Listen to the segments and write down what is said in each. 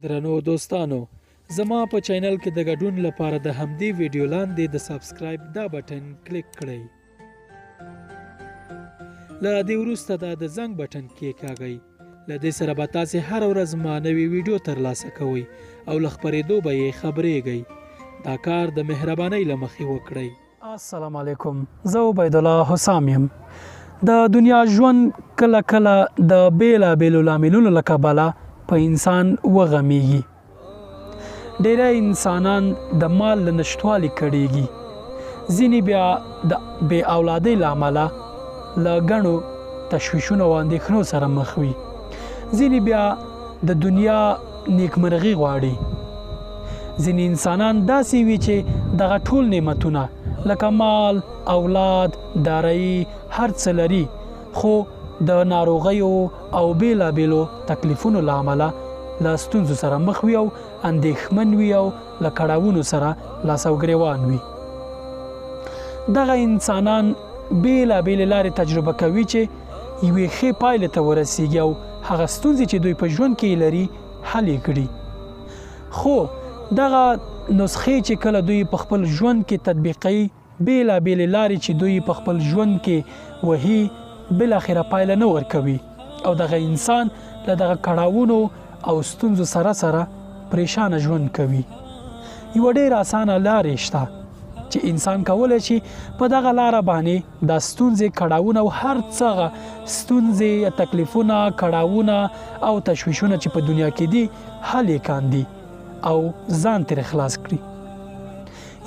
درنو دوستانو زما په چینل کې د ګډون لپاره د همدې ویډیو لاندې د سبسکرایب دا بټن کلیک کړئ. له دې وروسته دا د زنګ بټن کېکاږئ. له دې سره به تاسې هره ورځ ما نوې ویډیو ترلاسه کوئ او له خپرېدو به یې خبرېږئ. دا کار د مهربانۍ له مخې وکړئ. السلام علیکم، زه عبیدالله حسام یم. د دنیا ژوند کله کله د بېلابېلو لاملونو له کبله په انسان وغمیږي. ډیری انسانان د مال له نشتوالي کړیږي، ځینې بیا د بې اولادۍ له امله له ګڼو تشویشونو او اندېښنو سره مخ وي، ځینې بیا د دنیا نیکمرغي غواړي. ځینې انسانان داسې وي چې دغه ټول نعمتونه لکه مال، اولاد، دارایي هر څه لري، خو د ناروغیو او بېلابېلو تکلیفونو له امله له ستونزو سره مخ وي او اندېښمن وي او له کړاوونو سره لاس او ګرېوان وي. دغه انسانان بېلابېلې لارې تجربه کوي چې یوې ښې پایلې ته ورسېږي او هغه ستونزې چې دوی په ژوند کې یې لري حل یې کړي. خو دغه نسخې چې کله دوی په خپل ژوند کې تطبیقوي، بېلابېلې لارې چې دوی په خپل ژوند کې وهي، بالاخره پایله نه ورکوي او دغه انسان له دغه کړاوونو او ستونزو سره سره پریشانه ژوند کوي. یوه ډېره اسانه لار یې شته چې انسان کولی شي په دغه لاره باندې دا ستونزې، کړاوونه او هر څه هغه ستونزې، تکلیفونه، کړاوونه او تشویشونه چې په دنیا کې دي حل یې کاندي او ځان ترې خلاص کړي.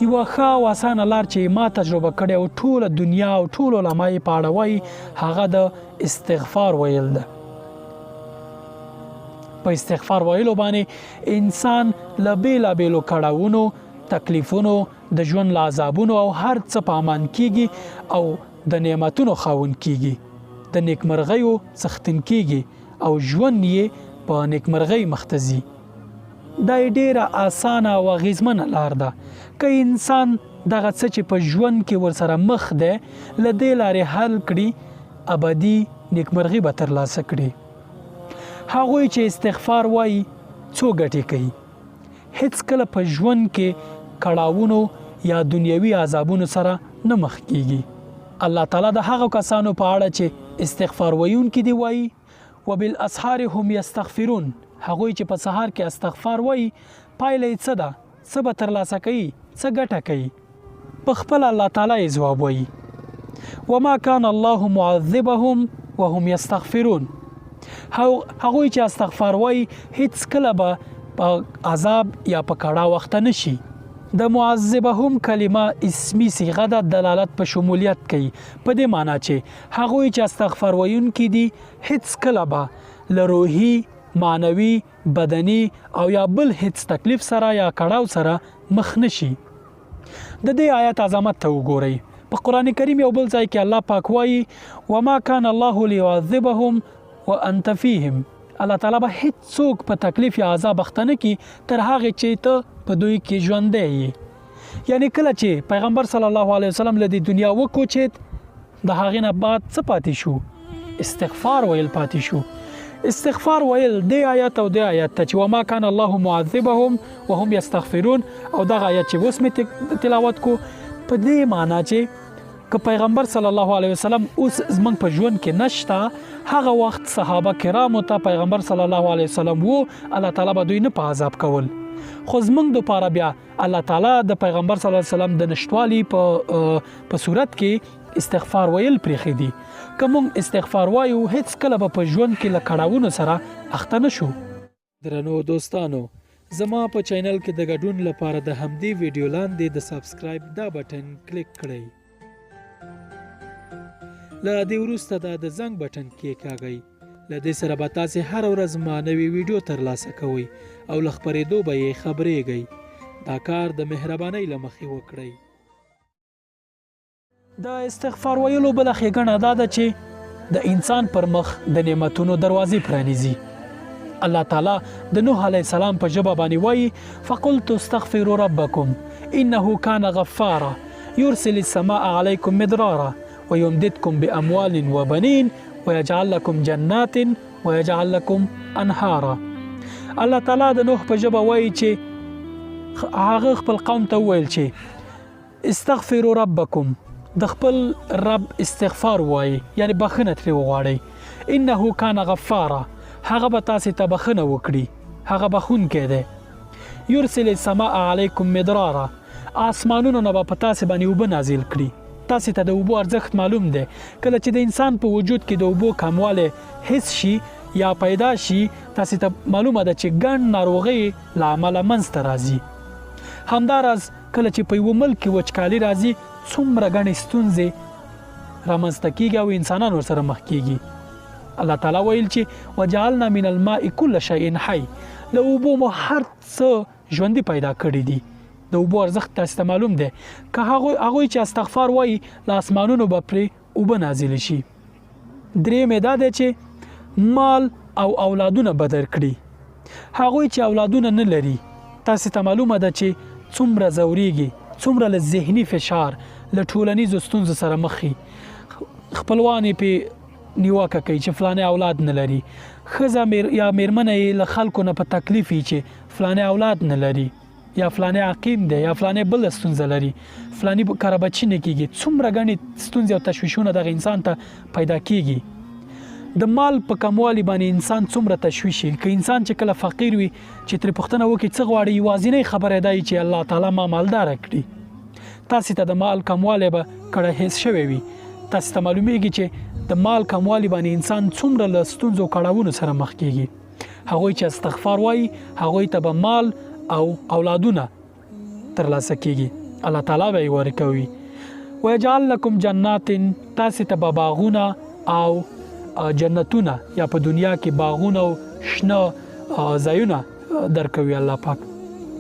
یوه ښه او اسانه لار چې ما تجربه کړې او ټوله دنیا او ټول علما یې په اړه وایي هغه د استغفار ویل ده. په استغفار ویلو باندې انسان له بېلابېلو کړاوونو، تکلیفونو، د ژوند له عذابونو او هر څه په امان کیږي او د نعمتونو خاوند کیږي، د نیکمرغیو څښتن کیږي او ژوند یې په نیکمرغۍ مخته ځي. دا یې ډېره اسانه او اغېزمنه لار ده. که انسان دغه څه چې په ژوند کې ورسره مخ دی، له دې لارې حل کړي، ابدي نیکمرغي به ترلاسه کړي. هغوی چې استغفار وايي، څو ګټې کوي. هېڅکله په ژوند کې کړاوونو یا دنیوي عذابونو سره نه مخ کېږي. الله تعالی د هغو کسانو په اړه چې استغفار ویونکي دي وايي، وبالاسحار هم یستغفرون، هغوی چې په سهار کې استغفار وایي پایله یې څه ده، څه به ترلاسه کوي، څه ګټه کوي؟ په خپله الله تعالی یې ځواب وایي، وما کان الله معذبهم وهم یستغفرون، هغوی چې استغفار وایي هیڅکله به په عذاب یا په کړاو اخته نه شي. د معذبهم کلمه اسمي صیغه ده، دلالت په شمولیت کوي، په دې معنی چې هغوی چې استغفار ویونکي دي هیڅکله به له روحي، معنوي، بدني او یا بل هیڅ تکلیف سره یا کړاو سره مخ نه شي. د دې آیت عظمت ته وګورئ. په قرآن کریم یو بل ځای کې الله پاک وایي، وما کان الله لیعذبهم وانت فیهم، الله تعالی به هیڅ څوک په تکلیف یا عذاب اخته نه کړي تر هغې چې ته په دوی کې ژوندی یې. یعنی کله چې پیغمبر صلی الله علیه وسلم له دې دنیا وکوچید، د هغې نه بعد څه پاتې شو؟ استغفار ویل پاتې شو. استغفار ویل دې آیت او دې آیت ته چې وما کان الله معذبهم وهم یستغفرون، او دغه آیت چې اوس مې تلاوت کو، په دې معنی چې که پیغمبر صلی الله علیه وسلم اوس زمونږ په ژوند کې نشته، هغه وخت صحابه کرامو ته پیغمبر صلی الله علیه وسلم وو، الله تعالی به دوی نه په عذاب کول. خو زمونږ دپاره بیا الله تعالی د پیغمبر صلی الله علیه وسلم د نشتوالي په صورت کې استغفار ویل پرېښي دي. که موږ استغفار وایو هیڅ کله به په ژوند کې له کړاوونو سره اخته نه شو. درنو دوستانو زما په چینل کې د ګډون لپاره د همدې ویډیو لاندې د سبسکرایب دا بټن کلیک کړئ. له دې وروسته دا د زنګ بټن کېکاږئ. له دې سره به تاسې هره ورځ ما نوې ویډیو ترلاسه کوئ او له خپرېدو به یې خبرېږئ. دا کار د مهربانۍ له مخې وکړئ. د استغفار ویلو بله ښېګڼه دا ده چې د انسان پر مخ د نعمتونو دروازې پرانیزي. الله تعالی د نوح علیه السلام په ژبه باندې وایي، فقلت استغفروا ربکم انه کان غفارا يرسل السماء عليكم مدرارا ويمددكم بأموال وبنين ويجعل لكم جنات ويجعل لكم انهارا. الله تعالی د نوح په ژبه وایي چې هغه خپل قوم ته وویل چې استغفروا ربکم، د خپل رب استغفار ووایئ، یعنې بخښنه ترې وغواړئ، انه کان غفارا، هغه به تاسې ته بخښنه وکړي، هغه بخښونکی دی. یرسل السماء علیکم مدرارا، آسمانونو نه به په تاسې باندې اوبه نازل کړي. تاسې ته د اوبو ارزښت معلوم دی، کله چې د انسان په وجود کې د اوبو کموالی حس شي یا پیدا شي، تاسې ته معلومه ده چې ګڼ ناروغۍ له امله منځ ته راځي. همداراز کله چې په یوه ملک کې وچکالي راځي څومره ګڼې ستونزې رامنځته کیږي او انسانان ورسره مخ کیږي. الله تعالی ویل چې وجعلنا من الماء كل شيء حي، له اوبو مو هر څه ژوندي پیدا کړي دي. د اوبو ارزښت تاسو ته معلوم دی. که هغوی چې استغفار وایي له اسمانونو به پرې اوبه نازلې شي. دریم یې دا دی چې مال او اولادونه به درکړي. هغوی چې اولادونه نه لري تاسې ته معلومه ده چې څومره ځورېږي، څومره له ذهني فشار، له ټولنیزو ستونزو سره مخ وي. خپلوان یې پې نیوکه کوي چې فلانی اولاد نه لري، ښځه یا میرمنه یې له خلکو نه په تکلیف وي چې فلانی اولاد نه لري، یا فلانی عقیم دی، یا فلانی بله ستونزه لري، فلانی کره بچی نه کیږي. څومره ګڼې ستونزې او تشویشونه دغه انسان ته پیدا کیږي. د مال په کموالي باندې انسان څومره تشویش شي. که انسان چې کله فقیر وي چې ترې پوښتنه وکړي څه غواړي، یوازینۍ خبره دا وي چې الله تعالی ما مالدار کړي. تاسې ته د مال کموالی به کړه حس شوی وي. تاسې ته معلومیږي چې د مال کموالي باندې انسان څومره له ستونزو او کړاوونو سره مخ کیږي. هغوی چې استغفار وایي هغوی ته به مال او اولادونه ترلاسه کیږي، الله تعالی به یې ورکوي. ويجعل لكم جنات، تاسې ته به باغونه او جنتونه یا په دنیا کې باغونه او شنه ځایونه درکوي الله پاک.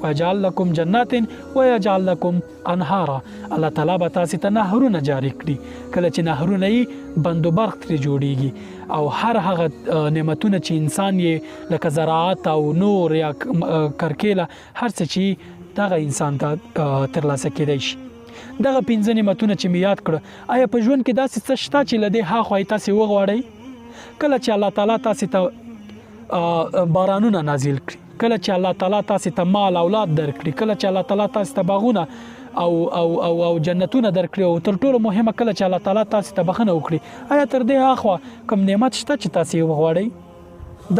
ويجعل لكم جنات ويجعل لكم انهارا، الله تعالی به تاسې ته نهرونه جاري کړي. کله چې نهرونه یې بندوبرق ترې جوړیږي او هر هغه نعمتونه چې انسان یې لکه زراعت او نور یا کرکیله هر څه چې دغه انسان ته ترلاسه کېدای شي. دغه پنځه نعمتونه چې مې یاد کړه، آیا په ژوند کې داسې څه شته چې له دې هاخوا یې تاسې وغواړئ؟ کله چې الله تعالی تاسې ته بارانونه نازل کړي، کله چې الله تعالی تاسې ته مال اولاد درکړي، کله چې الله تعالی تاسې ته باغونه او او او او جنتونه درکړي، او تر ټولو مهمه کله چې الله تعالی تاسې ته بخښنه وکړي، آیا تر دې هاخوا کوم نعمت شته چې تاسې یې وغواړئ؟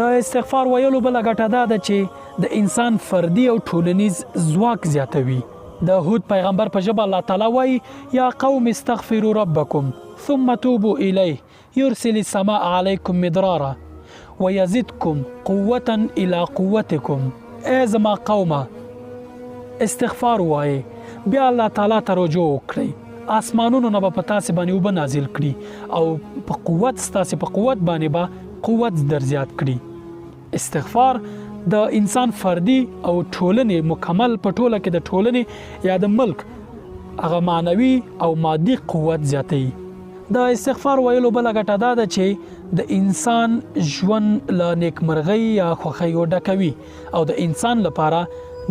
د استغفار ویلو بله ګټه دا ده چې د انسان فردي او ټولنیز ځواک زیاتوي. د هود پیغمبر په ژبه الله تعالی وایي: یا قوم استغفروا ربکم ثم توبوا الیه یرسل السماء علیکم مدرارا ویزدکم قوة الی قوتکم. ای زما قومه استغفار ووایئ، بیا الله تعالی ته رجوع وکړئ، آسمانونو نه به په تاسې باندې اوبه نازل کړي او په قوت ستاسې په قوت باندې به قوت در زیات کړي. استغفار د انسان فردي او ټولنې مکمل په ټوله کې د ټولنې یا د ملک هغه معنوي او مادي قوت زیاتوي. د استغفار ویلو بله ګټه دا ده چې د انسان ژوند له نیکمرغۍ یا خوښیو ډکوي او د انسان لپاره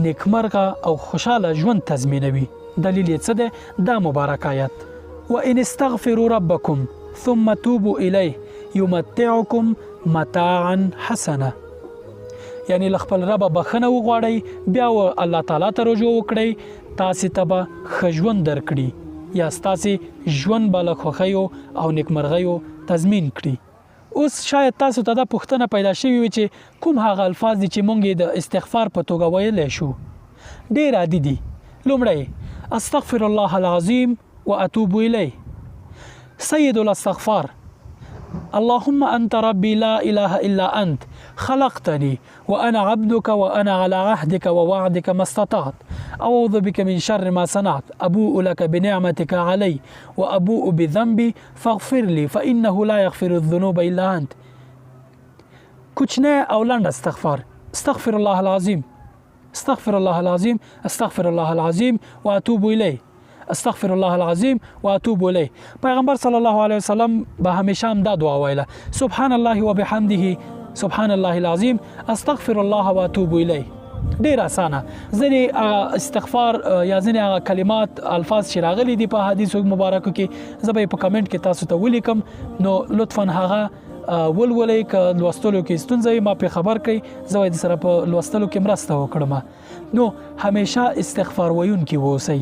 نیکمرغه او خوشاله ژوند تضمینوي. دلیل یې څه دی؟ دا مبارک آیت: وان استغفروا ربکم ثم توبوا الیه یمتعکم متاعا حسنا. یعنی له خپل ربه بخښنه وغواړئ، بیا و الله تعالی ته رجوع وکړئ، تاسې ته به ښه ژوند درکړي یا ستاسې ژوند به له خوښیو او نیکمرغیو تضمین کړي. اوس شاید تاسو ته دا پوښتنه پیدا شوې وي چې کوم هغه الفاظ دي چې مونږ یې د استغفار په توګه ویلی شو؟ ډېر عادي دي. لومړی: استغفر الله العظیم واتوب الیه. سید الاستغفار: اللهم انت ربي لا اله الا انت خلقتني وانا عبدك وانا على عهدك ووعدك ما استطعت اعوذ بك من شر ما صنعت ابوء لك بنعمتك علي وابوء بذنبي فاغفر لي فانه لا يغفر الذنوب الا انت. کوچنی او لنډ استغفار: استغفر الله العظیم، استغفر الله العظیم، استغفر الله العظیم واتوب الیه، استغفر الله العظیم واتوب الیه. پیغمبر صلی الله علیه وسلم به همیشه هم دا دعا ویله: سبحان الله وبحمده سبحان الله العظیم استغفر الله واتوب الیه. ډیر اسانه. ځینې هغه استغفار یا ځینې هغه کلمات الفاظ چې راغلي دي په حدیثو مبارکو کې، زه به یې په کمنټ کې تاسو ته ولیکم، نو لطفا هغه ولولئ، که لوستلو کې ستونزه وي ما پرې خبر کړئ، زه به درسره په لوستلو کې مرسته وکړم. نو همیشه استغفار ویونکي واوسئ،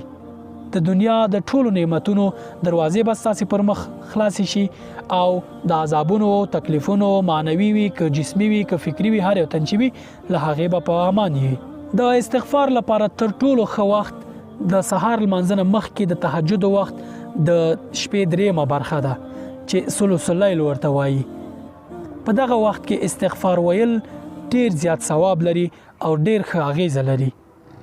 د دنیا د ټولو نعمتونو دروازې به ستاسې پر مخ خلاصې شي او د عذابونو، تکلیفونو، معنوي وي که جسمي وي که فکري وي، هر یو تن چې وي له هغې به په امان یي. د استغفار لپاره تر ټولو ښه وخت د سهار لمانځه نه مخکې د تهجد وخت د شپې درېیمه برخه ده چې ثلث اللیل ورته وایي. په دغه وخت کې استغفار ویل ډیر زیات ثواب لري او ډیر ښه اغیزه لري.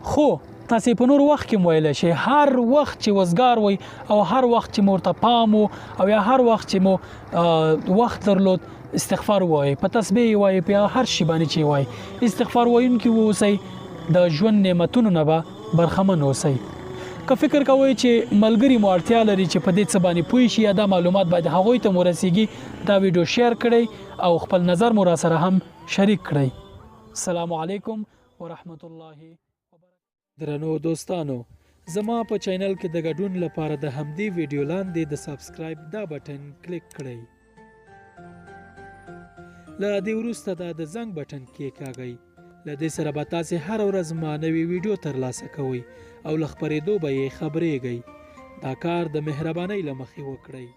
خو تاسې په نور وخت کې هم ویلی شئ، هر وخت چې وزګار وئ او هر وخت چې مو ورته پام و او یا هر وخت چې مو وخت درلود استغفار ووایئ، په تسبیح یې وایئ، په هر شي باندې چې وایئ استغفار ویونکي واوسئ، د ژوند نعمتونو نه به برخمن اوسئ. که فکر کوئ چې ملګري مو اړتیا لري چې په دې څه باندې پوه شي یا دا معلومات باید هغوی ته هم ورسیږي، دا ویډیو شیر کړئ او خپل نظر مو راسره هم شریک کړئ. السلام علیکم ورحمت الله وبرکاته. درنو دوستانو زما په چینل کې د ګډون لپاره د همدې ویډیو لاندې د سبسکرایب دا بټن کلیک کړئ. له دې وروسته دا د زنګ بټن کیکاږئ. له دې سره به تاسې هره ورځ زما نوې ویډیو ترلاسه کوئ او له خپرېدو به یې خبرېږئ. دا کار د مهربانۍ له مخې وکړئ.